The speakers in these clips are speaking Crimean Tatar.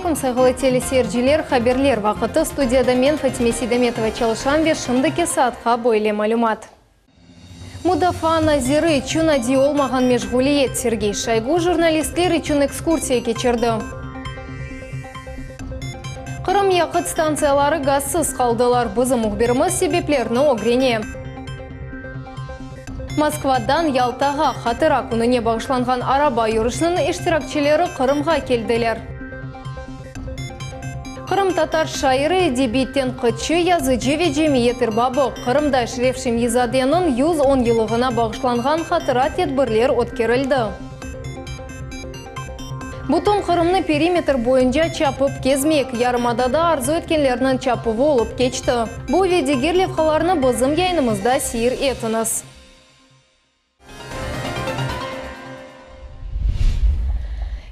aleyküm, sayğılı teleseyirciler! Haberler vaqıtı. Studiyada men, Fatime Seydametova, çalışam ve şimdiki saatqa böyle malümat. Mudafaa naziri içün adiy olmağan meşğuliyet, Sergey Şoygu jurnalistler içün ekskursiya keçirdi. Qırım yaqıt stantsiyaları gazsız qaldılar, bizim mühbirimiz sebeplerni ögrene. Moskvadan Yaltağa Hatıra kününe bağışlanğan araba yürüşiniñ iştirakçileri Qırımğa keldiler. Qırımtatar şairi, edebiy tenqitçi, yazıcı ve cemiyet erbabı, Qırımda Eşref Şemyizadeniñ 110 yıllığına bağışlanğan hatıra tedbirler ötkerildi. Bütün Qırımnı perimetr boyunca çapıp kezmek, yarımadada arzu etkenlerniñ çapuvı olıp keçti. Bu ve diger levhalarnı bizim yayınımızda seyir etiñiz.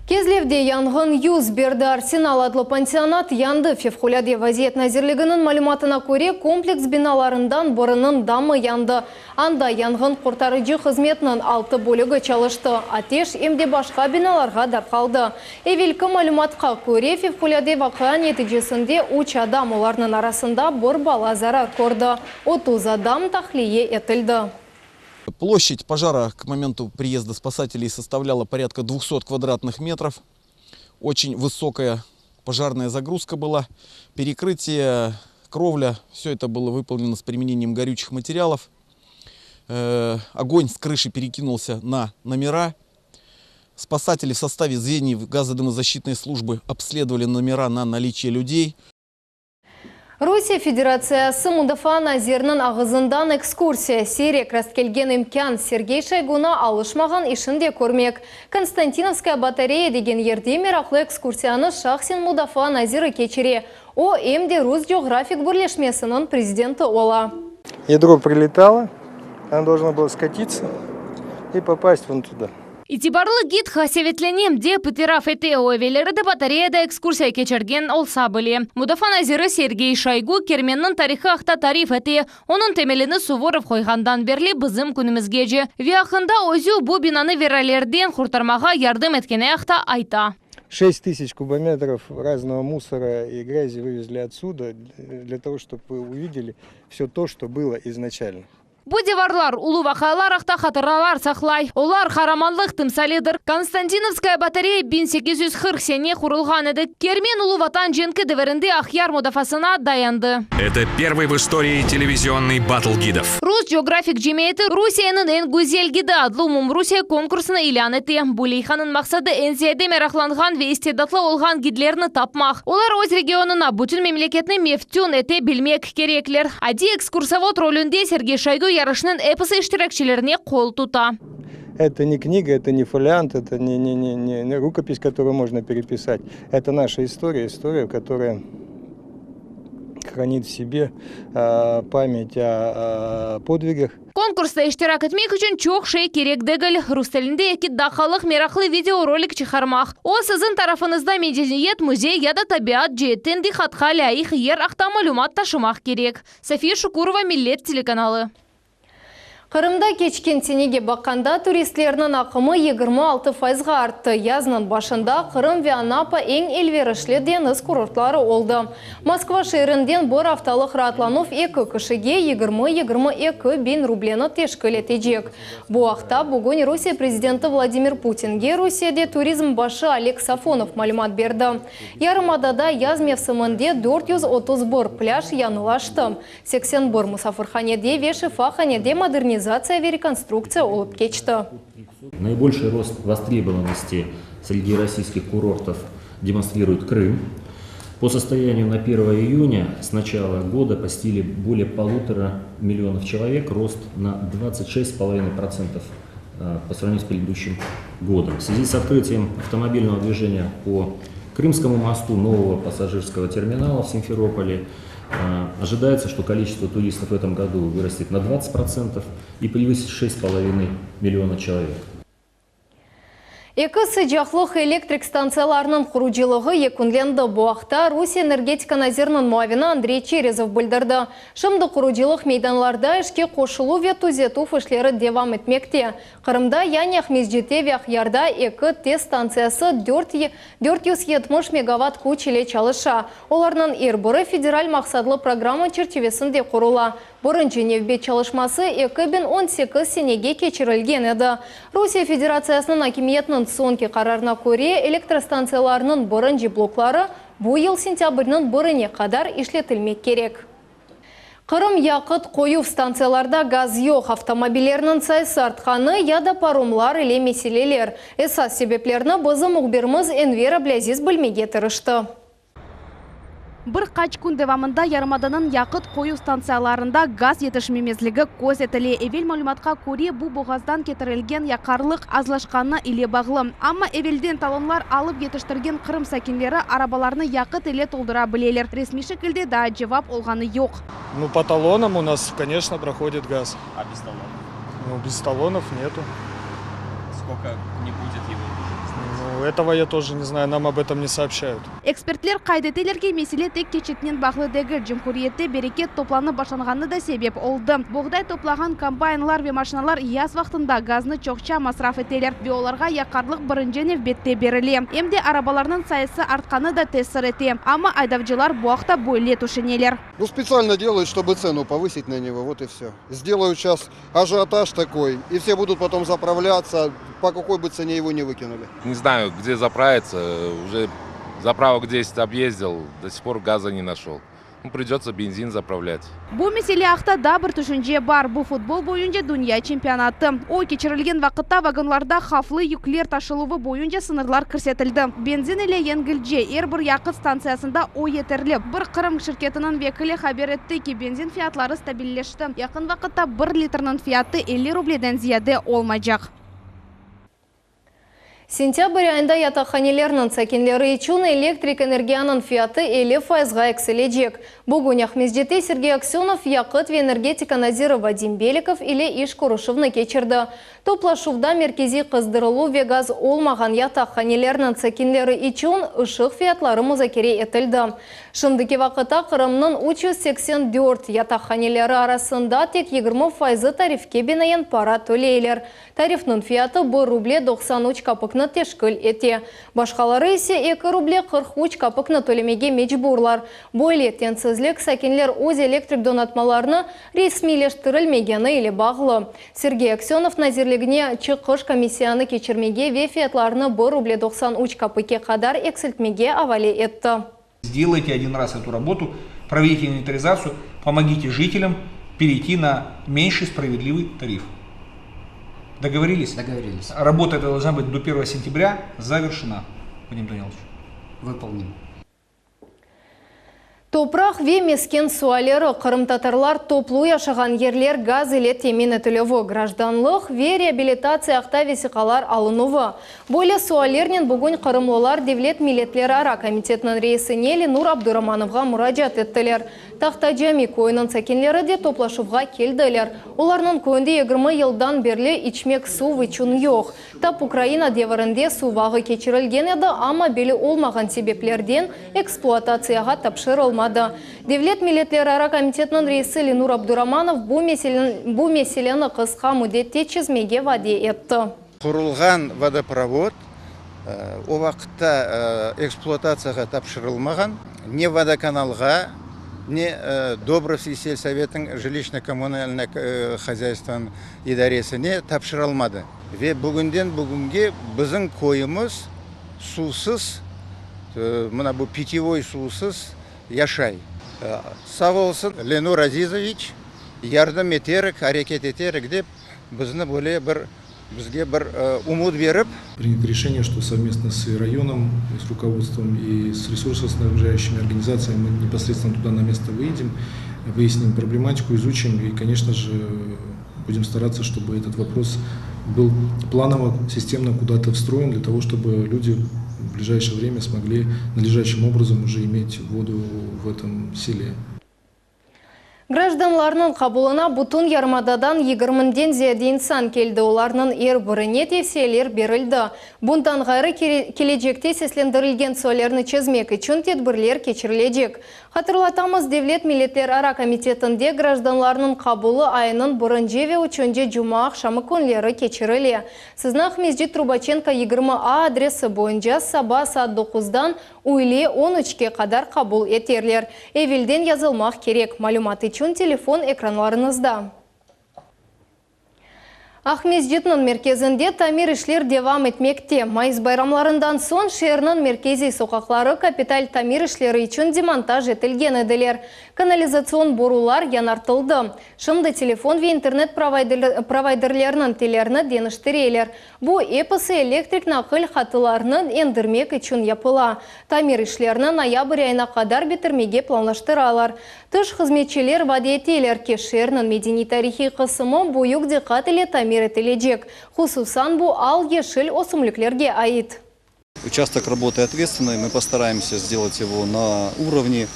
Kezlevde yanğın yüz berdi, Arsenal adlı pansionat yandı. Fevqulâde vaziyet nazirliginiñ malümatına köre, kompleks binalarından biriniñ damı yandı. Anda yanğın qurtarıcı hızmetniñ altı bölügi çalıştı. Ateş em de başqa binalarğa darqaldı. Evelki malümatqa köre, fevqulâde vaqia neticesinde üç adam, olarnıñ arasında bir bala zarar kördi. 30 adam tahliye etildi. Площадь пожара к моменту приезда спасателей составляла порядка 200 квадратных метров. Очень высокая пожарная загрузка была. Перекрытие, кровля, все это было выполнено с применением горючих материалов. Э, огонь с крыши перекинулся на номера. Спасатели в составе звеньев газодымозащитной службы обследовали номера на наличие людей. Rusiye Federatsiyası Mudafaa naziriniñ ağızından ekskursiya, siyrek rastkelgen imkân, Sergey Şoygunı alışmağan işinde körmek. Konstantinovskaya batareya degen yerde meraqlı ekskursiyanı şahsen mudafaa naziri keçire. O, em de Rus coğrafik birleşmesiniñ prezidenti ola. Ядро прилетало, оно должно было скатиться и попасть вон туда. İtibarlı gid qasevetlenem, dep itiraf ete, o evelleri de batareyada ekskursiya keçirgen olsa bile. Mudafaa naziri Sergey Şoygu Kermenniñ tarihı aqta tarif ete, onıñ temelini Suvorov qoyğandan berli bizim künümizgece. Ve yaqında özü bu binanı viranelerden qurtarmağa yardım etkeni aqta ayta. 6 тысяч кубометров разного мусора и грязи вывезли отсюда, для того, чтобы вы увидели все то, что было изначально. Bu divarlar ulu vaqialar aqta hatıralar saqlay. Olar qaramanlıq timsalidir. Konstantinovskaya batareya 1840 sene qurulğan edi. Kermen Ulu Vatan cenki devirinde Aqyar mudafaasına dayandı. Это первый в истории телевизионный батл гидов. Rus coğrafik cemiyeti Rusiyeniñ eñ güzel gidi adlı umumrusiye konkursını ilân etti. Bu leyhanıñ maqsadı eñ ziyade meraqlanğan ve istidatlı olğan gidlerni tapmaq. Olar öz regionına bütün memleketni meftün ete bilmek kerekler. Adiy ekskursovod rolünde Sergey Şoygu yarışnıñ episi iştirakçilerine qol tuta. Это не книга, это не фолиант, это не, не, не, не, не рукопись, которую можно переписать. Это наша история, история, которая хранит в себе э, память о, о подвигах. Konkursta iştirak etmek içün çoq şey kerek degil. Rus tilinde 2 daqqalıq meraqlı videorolik çıqarmaq. O, siziñ tarafıñızda medeniyet, müzey ya da tabiat ceetten diqqatqa lâyıq yer aqta malümat taşımaq kerek. Safiye Şukurova, Millet telekanalı. Qırımda keçken senege baqqanda turistlerniñ aqımı 26 fayızğa arttı. Yaznıñ başında Qırım ve Anapa eñ elverişli deñiz kurortları oldı. Moskva şeerinden bir aftalıq raatlanuv eki kişige 20-22 biñ rubleni teşkil etecek. Bu aqta bugün Rusiye prezidenti Vladimir Putinge Rusiyede turizm başı Oleg Safonov malümat berdi. Yarımadada yaz mevsiminde 431 plâj yañılaştı. 81 musafirhanede ve şifahanede modernizatsiya ve rekonstruktsiya olıp keçti. Наибольший рост востребованности среди российских курортов демонстрирует Крым. По состоянию на 1 июня с начала года посетили более 1,5 миллионов человек, рост на 26,5% по сравнению с предыдущим годом. В связи с открытием автомобильного движения по Крымскому мосту, нового пассажирского терминала в Симферополе, ожидается, что количество туристов в этом году вырастет на 20% и превысит 6,5 миллиона человек. Eki sıcaqlıq elektrik stantsiyalarınıñ qurucılığı yekünlendi. Bu aqta Rusiye energetika naziriniñ muavini Andrey Çerezov bildirdi. Şimdi qurucılıq meydanlarda işke qoşuluv ve tüzetüv işleri devam etmekte. Qırımda, yani Aqmescitte ve Aqyarda eki TES stantsiyası 470 megavat küç ile çalışa. Olarnıñ er biri federal maqsatlı programma çerçivesinde qurula. Birinci nevbet çalışması 2018 senege keçirilgen edi. Rusiye Federatsiyasınıñ akimiyetiniñ soñki qararına köre, elektrostantsiyalarnıñ birinci blokları bu yıl sentâbrniñ birine qadar işletilmek kerek. Qırım yaqıt qoyuv stantsiyalarda gaz yoq, avtomobillerniñ sayısı artqanı ya da paromlar ile meseleler. Esas sebeplerni bizim mühbirimiz Enver Ablâziz bilmege tırıştı. Bir qaç kün devamında yarımadanıñ yaqıt qoyuv stantsiyalarında gaz yetişmemezligi köz etile. Evel malümatqa köre, bu boğazdan ketirilgen yaqarlıq azlaşqanı ile bağlı. Amma evelden talonlar alıp yetiştirgen Qırım sakinleri arabalarnı yaqıt ile toldura bileler. Resmiy şekilde daa cevap olğanı yoq. Ну, по талонам у нас, конечно, проходит газ. А без талонов? Ну, без талонов нету. Сколько не будет его, тоже не знаете? Ну, этого я тоже не знаю, нам об этом не сообщают. Ekspertler qayd eteler ki, mesele tek keçitnen bağlı degil, cumhuriyette bereket toplanıp başlanğanı da sebep oldı. Boğday toplağan kombaynlar ve maşinalar yaz vaqtında gaznı çoqça masraf eteler ve olarğa yaqarlıq birinci nevbette berile. Em de arabalarnıñ sayısı artqanı da tesir ete. Amma aydavcılar bu aqta böyle tüşüneler. Ну, специально делают, чтобы цену повысить на него, вот и все. Сделают сейчас ажиотаж такой, и все будут потом заправляться, по какой бы цене его не выкинули. Не знаю, где заправиться, уже заправок 10 объездил, до сих пор газа не нашел. Ну, придется бензин заправлять. Bu mesele aqta da bir tüşünce bar. Bu futbol boyunca dünya çempionatı. O keçirilgen vaqıtta vagonlarda havflı yükler taşıluvı boyunca sıñırlar kirsetildi. Benzin ile yengilce er bir yaqıt stantsiyasında o yeterli. Bir Qırım şirketiniñ vekili haber etti ki, benzin fiyatları stabilleşti. Yaqın vaqıtta bir litrniñ fiyatı 50 rubleden ziyade olmaycaq. Sentâbr ayında yataqhanelerniñ sakinleri içün elektrik energiyanıñ fiyatı 50 fayızğa eksilecek. Bugün Aqmescitte Sergey Aksönov yaqıt ve energetika naziri Vadim Belikov ile iş körüşüvni keçirdi. Toplaşuvda merkeziy qızdırıluv ve gaz olmağan yataqhanelerniñ sakinleri içün ışıq fiyatları muzakere etildi. Şimdiki vaqıtta Qırımnıñ 384 yataqhaneleri arasında tek 20 fayızı tarifke binaen para töleyler. Tarifniñ fiyatı 1 ruble 93 kapikni teşkil ete. Başqaları ise 2 ruble 43 kapikni tölemege mecburlar. Böyle teñsizlik sakinler öz elektrik donatmalarını resmiyleştirilmegeni ile bağlı. Sergey Aksönov nazirligine çıqış komissiyanı keçirmege ve fiyatlarnı 1 ruble 93 kapikke qadar eksiltmege avale etti. Сделайте один раз эту работу, проведите инвентаризацию, помогите жителям перейти на меньший справедливый тариф. Договорились? Договорились. Работа эта должна быть до 1 сентября завершена, Вадим Данилович. Выполним. Topraq ve mesken sualleri qırımtatarlar toplu yaşağan yerler gaz ile temin etilüvi, grajdanlıq ve reabilitatsiya aqta vesiqalar alınuvı. Böyle suallernen bugün qırımlılar Devlet milletlerara komitetiniñ reisine Lenur Abduramanovğa muracaat ettiler. Tahta Cami köyüniñ sakinleri de toplaşuvğa keldiler. Olarnıñ köyünde 20 yıldan berli içmek suv içün yoq. Tap Ukraina devirinde suv ağı keçirilgen edi, amma belli olmağan sebeplerden ekspluatatsiyağa tapşırılmadı. Devlet milletlerara komitetiniñ reisi Lenur Abduramanov bu meseleni, bu meseleni qısqa müddette çezmege vade etti. Qurulğan водопровод o vaqıtta ekspluatatsiyağa tapşırılmağan, ne vodokanalğa, ne Dobrovskiy selsovetniñ жилищно-коммунальное хозяйствонıñ idaresine tapşırılmadı. Ve bugünden bugünge bizim köyümiz suvsız, mına bu pityevoy suvsız yaşay. Sağ olsun Lenur Azizoviç, yardım eterek, areket eterek dep bizni böyle bir bizge bir ümüt berip. Принято решение, что совместно с районом, с руководством и с ресурсоснабжающими организациями мы непосредственно туда на место выедем, выясним проблематику, изучим и, конечно же, будем стараться, чтобы этот вопрос был планово, системно куда-то встроен для того, чтобы люди в ближайшее время смогли надлежащим образом уже иметь воду в этом селе. Grajdanlarnıñ qabulına bütün yarımadadan yigirmiden ziyade insan keldi, olarnıñ er birine tevsiyeler berildi. Bundan ğayrı, kelecekte seslendirilgen suallerni çezmek içün tedbirler keçirilecek. Hatırlatamız, Devlet milletlerara komitetinde grajdanlarnıñ qabulı ayınıñ birinci ve üçünci cumaaqşamı künleri keçirile. Sizni Aqmescit Trubaçenko 20 A adresi boyunca saba saat doquzdan Üyle on üçke qadar qabul eterler. Evelden yazılmaq kerek. Malümat içün telefon ekranlarıñızda. Aqmescitniñ merkezinde tamir işler devam etmekte. Mayıs bayramlarından soñ şeerniñ merkeziy soqaqları kapital tamir işleri içün demontaj etilgen ediler. Kanalizatsion borular yañartıldı. Şimdi telefon ve internet provayderleriniñ tellerini deñiştireler. Bu episi elektrik naqil hatılarını endirmek içün yapıla. Tamir işlerini noyabr ayına qadar bitirmege planlaştıralar. Tış hızmetçiler vade eteler ki, şeerniñ medeniy-tarihiy qısımı büyük diqqat ile tamir etilecek. Hususan bu al yeşil ösümliklerge ait. Участок работы ответственный, мы постараемся сделать его на уровне.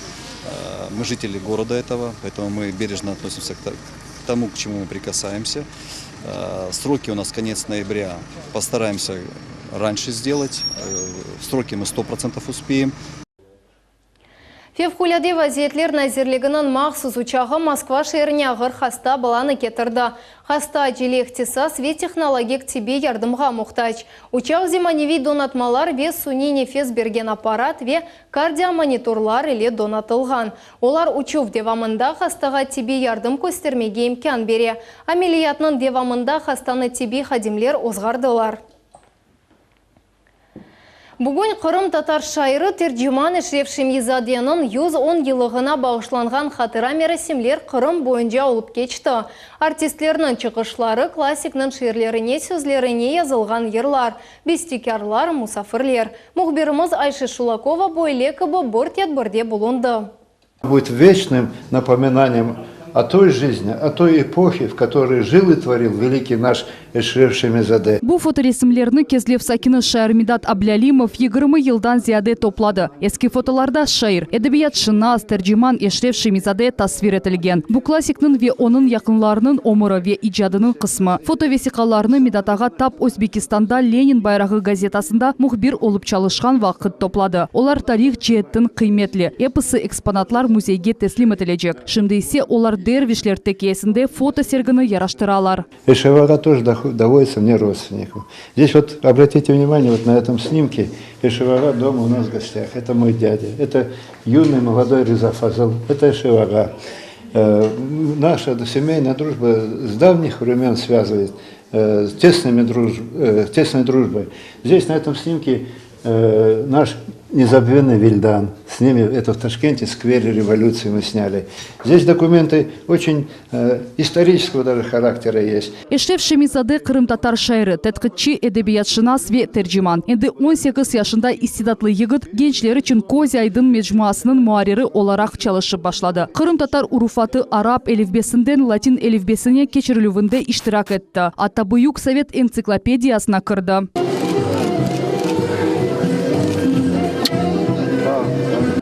Мы жители города этого, поэтому мы бережно относимся к тому, к чему мы прикасаемся. Сроки у нас конец ноября, постараемся раньше сделать. Сроки мы 100% успеем. Fevqulâde vaziyetler nazirliginiñ mahsus uçağı Moskva şeerine ağır hasta balanı ketirdi. Hasta acele ihtisas ve tehnologik tibbiy yardımğa muhtac. Uçaq zemaneviy donatmalar ve suniy nefes bergen apparat ve kardiomonitorlar ile donatılğan. Olar uçuv devamında hastağa tibbiy yardım köstermege imkân bere. Ameliyatnıñ devamında hastanı tibbiy hadimler ozğardılar. Bugün qırımtatar şairi, terciman Eşref Şemyi-zadeniñ 110 yıllığına bağışlanğan hatıra merasimler Qırım boyunca olıp keçti. Artistlerniñ çıqışları, klassikniñ şiirlerine, sözlerine yazılğan yırlar, bestekârlar, musafirler. Mühbirimiz Ayşe Şulakova böyle kibi bir tedbirde bulundı. Будет вечным напоминанием о той жизни, о той эпохе, в которой жил и творил великий наш Eşref Şemi-zade. Bu fotoresimlerni Kezlev sakini şair Midat Ablâlimov 20 yıldan ziyade topladı. Eski fotolarda şair, edebiyatşınas, terciman Eşref Şemi-zade tasvir etilgen. Bu klassikniñ ve onıñ yaqınlarınıñ ömüri ve icadınıñ qısmı. Fotovesiqalarnı Midat ağa tap Özbekistanda Lenin bayrağı gazetasında mühbir olıp çalışqan vaqıt topladı. Olar tarih ceetten qıymetli. Episi eksponatlar müzeyge teslim etilecek. Şimdi ise olar Dervişler tekiyesinde fotosergini yaraştıralar. Eşref ağa тоже доводится мне родственником. Здесь вот обратите внимание, вот на этом снимке Eşref ağa дома у нас в гостях. Это мой дядя, это юный молодой Риза Фазыл, это Eşref ağa. Наша семейная дружба с давних времен связывает с тесными друж, тесной дружбой. Здесь на этом снимке наш незабвенный Вильдан. С ними это в Ташкенте, сквере революции мы сняли. Здесь документы очень исторического даже характера есть. Eşref Şemi-zade qırımtatar şairi, tedqiqçi, edebiyatşınas ve terciman. Endi 18 yaşında istidatlı yigit gençler içün Köz aydın mecmuasınıñ muarriri olaraq çalışıp başladı. Qırımtatar urufatı arap elifbesinden latin elifbesine keçirilüvinde iştirak etti. Atta Büyük sovet entsiklopediyasına kirdi.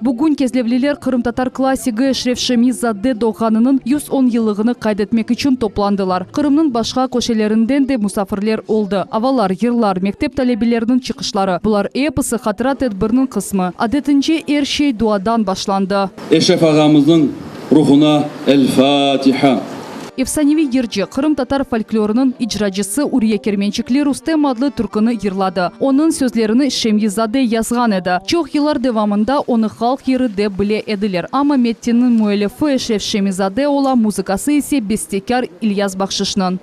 Bugün kezlevliler qırımtatar klassigi Eşref Şemi-zade doğğanınıñ 110 yıllığını qayd etmek içün toplandılar. Qırımnıñ başqa köşelerinden de musafirler oldı. Avalar, yırlar, mektep talebeleriniñ çıqışları, bular episi hatıra tedbirniñ qısmı. Adetince er şey duadan başlandı. Eşref ağamıznıñ ruhuna El Fatiha. Efsaneviy yırcı, qırımtatar folklorınıñ icracısı Uriye Kermençikli Rustem adlı türküni yırladı. Onıñ sözlerini Şemyi-zade yazğan edi. Çoq yıllar devamında onı halq yırı dep bile ediler. Amma metinniñ müellifi Eşref Şemi-zade ola, muzıkası ise bestekâr İlyas Bahşışnıñ.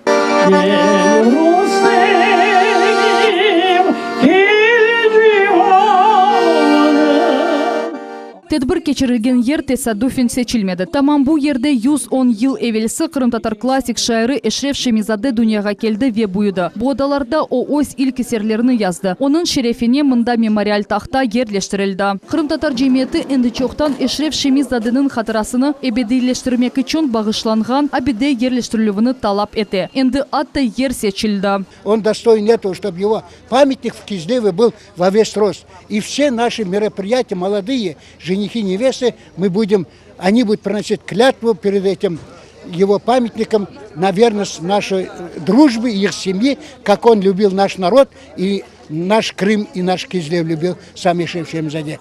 Kel, Rustemim, kel, civanım. Tedbir keçirilgen yer tesadüfen seçilmedi. Tamam bu yerde 110 yıl evelsi qırımtatar klassik şairi Eşref Şemi-zade dünyağa keldi ve büyüdi. Bu odalarda o öz ilk eserlerini yazdı. Onıñ şerefine mında memorial tahta yerleştirildi. Qırımtatar cemiyeti endi çoqtan Eşref Şemi-zadeniñ hatırasını ebediyleştirmek içün bağışlanğan abide yerleştirilüvini talap ete. Endi atta yer seçildi. On dostoin этого, чтобы его памятник в Кизлеве был во весь рост. И все наши мероприятия молодые женихи. женихи, невесты, мы будем, они будут приносить клятву перед этим его памятником на верность нашей дружбы и их семьи, как он любил наш народ и наш Крым и наш Кизлев любил сам Эшреф Шемизаде.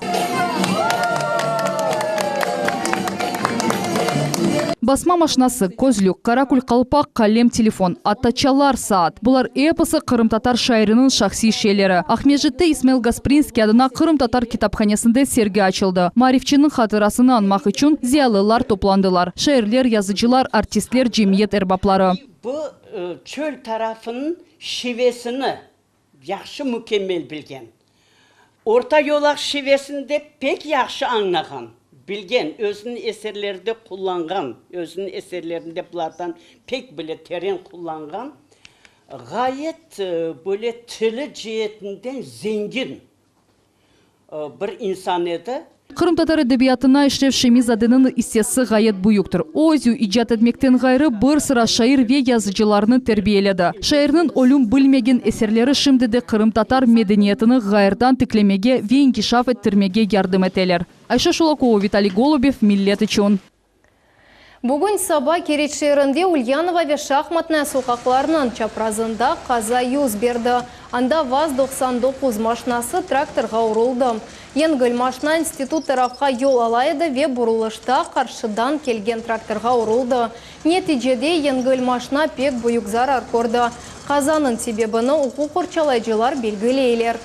Basma maşinası, közlük, qarakül qalpaq, qalem, telefon, atta çalar saat, bular episi qırımtatar şairiniñ şahsiy şeyleri. Aqmescitte İsmail Gasprinskiy adına qırımtatar kitaphanesinde sergi açıldı. Maarifçiniñ hatırasını añmaq içün ziyalılar toplandılar, şairler, yazıcılar, artistler, cemiyet erbapları. Bu çöl tarafınıñ şivesini yahşı mükemmel bilgen. Orta yolaq şivesini de pek yahşı añlağan, bilgen, özüniñ eserlerinde qullanğan, özüniñ eserlerinde bulardan pek bile teren qullanğan, ğayet böyle tili ceetinden zengin bir insan edi. Qırımtatar edebiyatına Eşref Şemi-zadeniñ issesi ğayet büyüktir. O, özü icat etmekten ğayrı, bir sıra şair ve yazıcılarnı terbiyeledi. Şairniñ ölüm bilmegen eserleri şimdi de qırımtatar medeniyetini ğayırdan tiklemege ve inkişaf ettirmege yardım eteler. Ayşe Şulakova, Vitaliy Golubev, Millet içün. Bugün saba Keriç şeerinde Ulyanova ve Şahmatnaya soqaqlarınıñ çaprazında qaza yüz berdi. Anda VAZ 99 maşinası traktorğa uruldı. Yengil maşina institut tarafqa yol ala edi ve burulışta qarşıdan kelgen traktorğa uruldı. Neticede yengil maşina pek büyük zarar kördi. Qazanıñ sebebini uquq qorçalayıcılar belgileyler.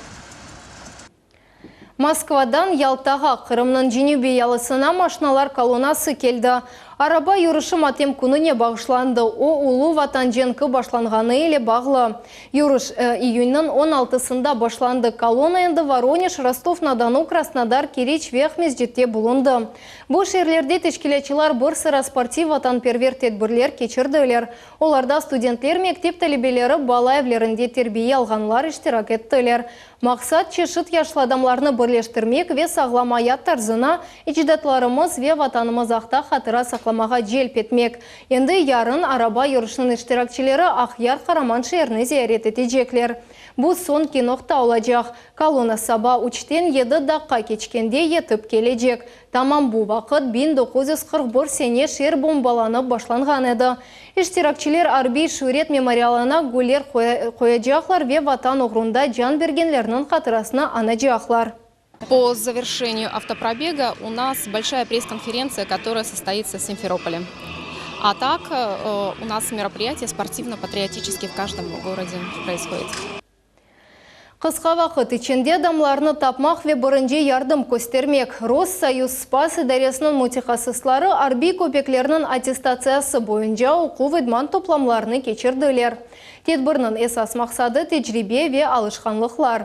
Moskvadan Yaltağa, Qırımnıñ cenübiy yalısına maşinalar kolonnası keldi. Araba yürüşi matem kününe bağışlandı, o, Ulu Vatan cenki başlanğanı ile bağlı. Yürüş iyünniñ on altısında başlandı, kolonna endi Voronej, Rostov-na-Donu, Krasnodar, Keriç ve Aqmescitte bulundı. Bu şeerlerde teşkilâtçılar bir sıra sportiv-vatanperver tedbirler keçirdiler. Olarda studentler, mektep talebeleri, bala evlerinde terbiye alğanlar iştirak ettiler. Maqsat, çeşit yaşlı adamlarnı birleştirmek ve sağlam ayat tarzına, ecdatlarımız ve Vatanımız aqta hatıra saqlamağa celp etmek. Endi yarın araba yürüşiniñ iştirakçileri Aqyar qaraman şeerini ziyaret etecekler. Bu soñki noqta olacaq. Kolonna saba üçten yedi daqqa keçkende yetip kelecek. Tamam bu vaqıt 1941 sene şeer bombalanıp başlanğan edi. İştirakçiler Arbiy şüret memorialına güller qoyacaqlar ve Vatan oğrunda can bergenlerniñ hatırasını añacaqlar. Po завершению автопробега у нас большая пресс-конференция, которая состоится в Симферополе. А так у нас мероприятия спортивно-патриотические в каждом городе происходят. Qısqa vaqıt içinde adamlarnı tapmaq ve birinci yardım köstermek, Rossoyuzspas idaresiniñ mütehassısları arbiy köpeklerniñ attestatsiyası boyunca oquv-idman toplamlarını keçirdiler. Tedbirniñ esas maqsadı, tecribe ve alışqanlıqlar.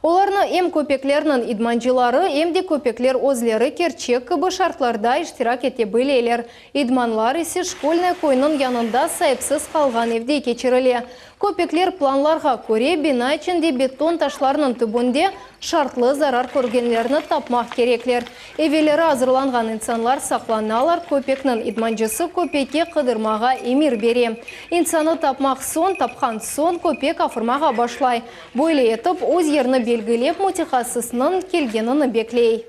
Olarnı em köpeklerniñ idmancıları, em de köpekler özleri kerçek kibi şartlarda iştirak ete bileler. İdmanlar ise Şkolnaya köyüniñ yanında saipsiz qalğan evde keçirile. Köpekler planlarğa köre, bina içinde beton taşlarnıñ tübünde şartlı zarar körgenlerni tapmaq kerekler. Evelleri azırlanğan insanlar saqlanalar, köpekniñ idmancısı köpekke qıdırmağa emir bere. İnsanı tapmaq soñ, tapqan soñ, köpek afırmağa başlay. Böyle etip, öz yerini belgilep, mütehassısnıñ kelgenini bekley.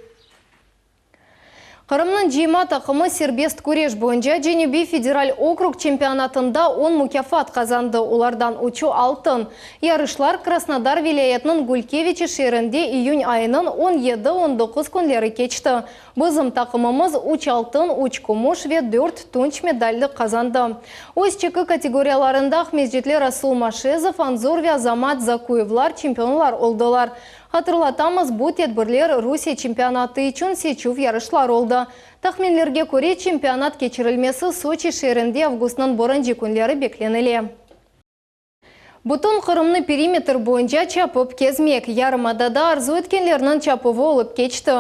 Qırımnıñ cıyma taqımı serbest küreş boyunca Cenübiy federal okrug çempionatında on mukâfat qazandı, olardan üçü altın. Yarışlar Krasnodar vilâyetiniñ Gülkeviçi şeerinde iyün ayınıñ on yedi, on doquz künleri keçti. Bizim taqımımız üç altın, üç kümüş ve dört tunç medalli qazandı. Öz çeki kategoriyalarında aqmescitli Rasul Maşezov, Anzur ve Azamat Zakuyevlar çempionlar oldılar. Hatırlatamız, bu tedbirler Rusiye çempionatı içün seçüv yarışlar oldı. Tahminlerge köre, çempionat keçirilmesi Soçi şeerinde avgustnıñ birinci künleri beklenile. Bütün Qırımnı perimetr boyunca çapıp kezmek, yarımadada arzu etkenlerniñ çapuvı olıp keçti.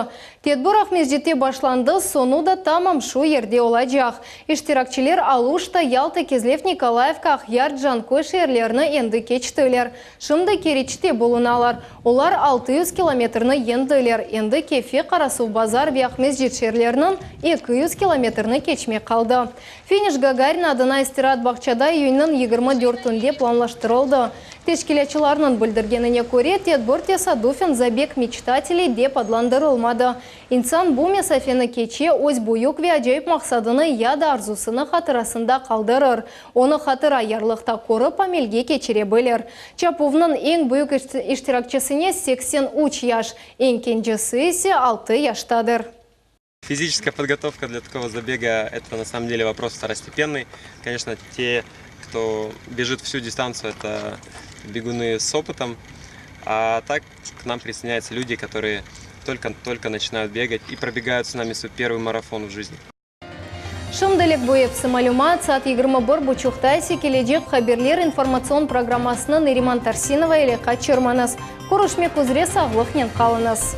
Tedbir Aqmescitte başlandı, soñu da tamam şu yerde olacaq. İştirakçiler Aluşta, Yalta, Kezlev, Nikolayevka, Aqyar, Canköy şeerlerini endi keçtiler. Şimdi Keriçte bulunalar. Olar 600 kilometrni yeñdiler. Endi Kefe, Qarasuvbazar ve Aqmescit şeerleriniñ 200 kilometrni keçmek qaldı. Finiş Gagarin adına istiraat bağçada iyünniñ yigirmi dörtünde planlaştırıldı. oldı. Teşkilâtçılarnıñ bildirgenine köre, tedbir tesadufen Zabeg meçtateley dep adlandırılmadı. İnsan bu mesafeni keçe, öz büyük ve acayip maqsadını ya da arzusını hatırasında qaldırır, onı hatıra yarlıqta körip amelge keçire bilir. Çapuvnıñ eñ büyük iştirakçisine 83 yaş, eñ kencisi ise altı yaştadır. Физическая подготовка для такого забега – это на самом деле вопрос второстепенный. Конечно, те, кто бежит всю дистанцию, это бегуны с опытом. А так к нам присоединяются люди, которые только-только начинают бегать и пробегают с нами свой первый марафон в жизни. Şimdilik bu episi malümat, saat 21 buçuqta ise kelecek haberler informatsion programmasını Neriman Tarsinova ile qaçırmañız. Körüşmek üzre sağlıqnen qalıñız.